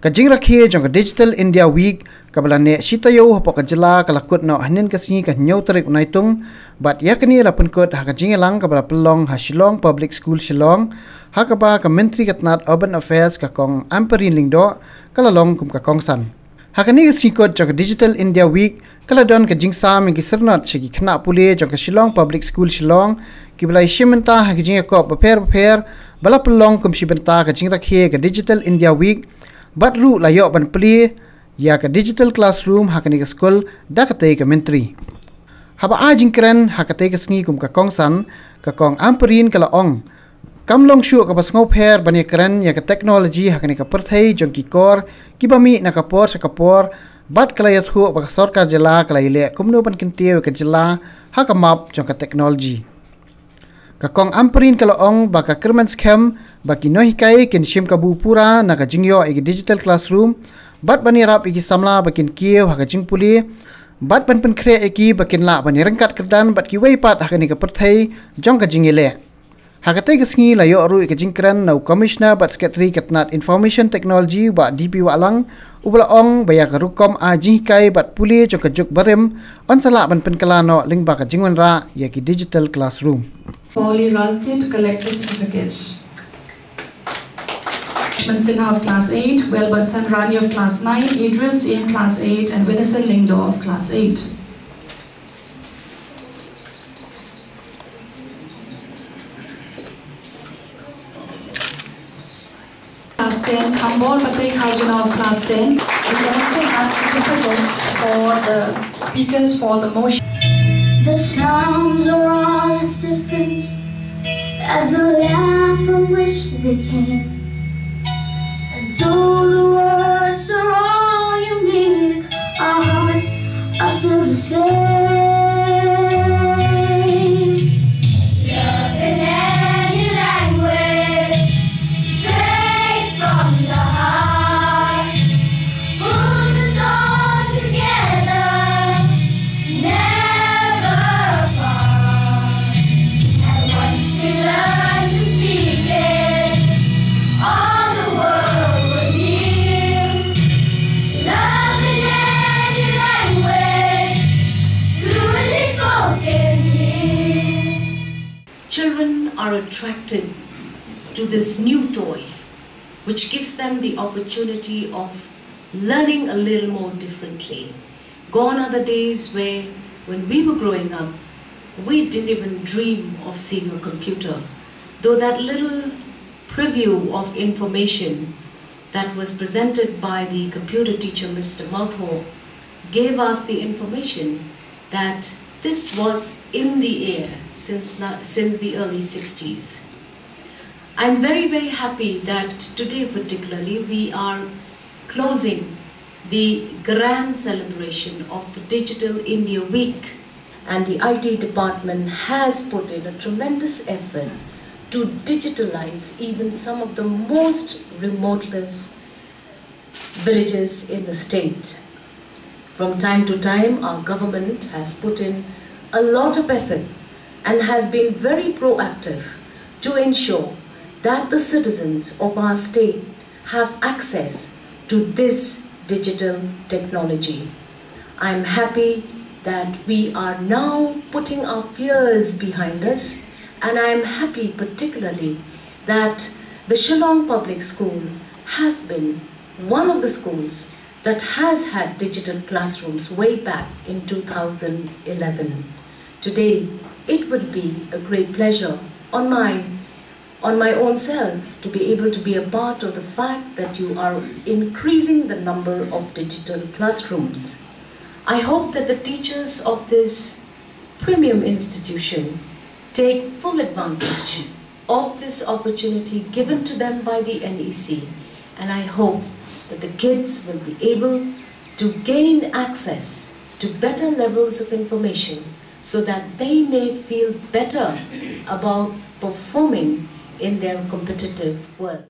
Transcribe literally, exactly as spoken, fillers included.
Ka jingrakhe jong ka Digital India Week kaba la neh shi taïew hapoh ka jylla ka la kut noh hynnin ka sngi ka hynñiew tarik u Naitung, bad ïa kane la pynkut ha ka jingïalang kaba la pynlong ha Shillong Public School Shillong, ha kaba ka Myntri ka tnat Urban Affairs ka Kong Ampareen Lyngdoh ka la long kum ka kongsan. Ha kane ka sngi kut jong ka Digital India Week ka la don ka jingsam ïa ki syrnod sha ki khynnah pule jong ka Shillong Public School Shillong, kiba la ïashim bynta ha ki jingïakop bapher bapher, ba la pynlong kum shi bynta ka jingrakhe ka Digital India Week, bad ruh la ïoh ban plie ïa ka digital classroom ha kane ka skul da katei ka myntri. Haba ai jingkren ha katei ka sngi kum ka kongsan, ka Kong Ampareen ka la ong, kam long shuh kaba sngewpher ban ïakren ïa ka technology ha kane ka pyrthei jong ki kor kiba mih na ka por sha ka por, bad ka la ïathuh ba ka sorkar jylla ka la ïaleh kumno ban kyntiew ïa ka jylla ha ka map jong ka technology. Ka Kong Ampareen ka la ong ba ka kyrmen skhem ba ki nonghikai kin shim kabu pura na ka jingïoh ïa ki digital classroom, bad ban ïarap ïa ki samla ba kin kiew ha ka jingpule, bad ban pynkhreh ïa ki ba kin lah ban ïaryngkat kyrdan bad kiwei pat ha kane ka pyrthei jong ka jingïaleh. Ha katei ka sngi la ïoh ruh ïa ka jingkren na u Commissioner bad Secretary ka tnat Information Technology, Bah D P Wahlang, uba la ong ba ïa ka rukom ai jinghikai bad pule jong ka juk barim yn sa lah ban pynkylla noh lyngba ka jingwanrah ïa ki digital classroom. Pauli Raltit, collect the certificates. Lashman Sinha of class eight, Welbunson Rani of class nine, Adriel Syiem class eight, and Winnison Lyngdoh of class eight. Class ten, Thambor Pateng Kharjuna of class ten. We also have certificates for the speakers for the motion. The sounds are all as different as the land from which they came. And though the words are all unique, our hearts are still the same. Love in any language, straight from the heart, pulls us all together, never apart. And once we learn to speak it, all the world will hear. Love in any language, fluently spoken here. Children are attracted to this new toy, which gives them the opportunity of learning a little more differently. Gone are the days where, when we were growing up, we didn't even dream of seeing a computer, though that little preview of information that was presented by the computer teacher, Mister Malthaw, gave us the information that this was in the air since the, since the early sixties. I'm very, very happy that today, particularly, we are closing the grand celebration of the Digital India Week. And the I T department has put in a tremendous effort to digitalize even some of the most remoteless villages in the state. From time to time, our government has put in a lot of effort and has been very proactive to ensure that the citizens of our state have access to this digital technology. I'm happy that we are now putting our fears behind us, and I'm happy particularly that the Shillong Public School has been one of the schools that has had digital classrooms way back in two thousand eleven. Today, it will be a great pleasure on my on my own self to be able to be a part of the fact that you are increasing the number of digital classrooms. I hope that the teachers of this premium institution take full advantage of this opportunity given to them by the N E C, and I hope that the kids will be able to gain access to better levels of information so that they may feel better about performing in their competitive world.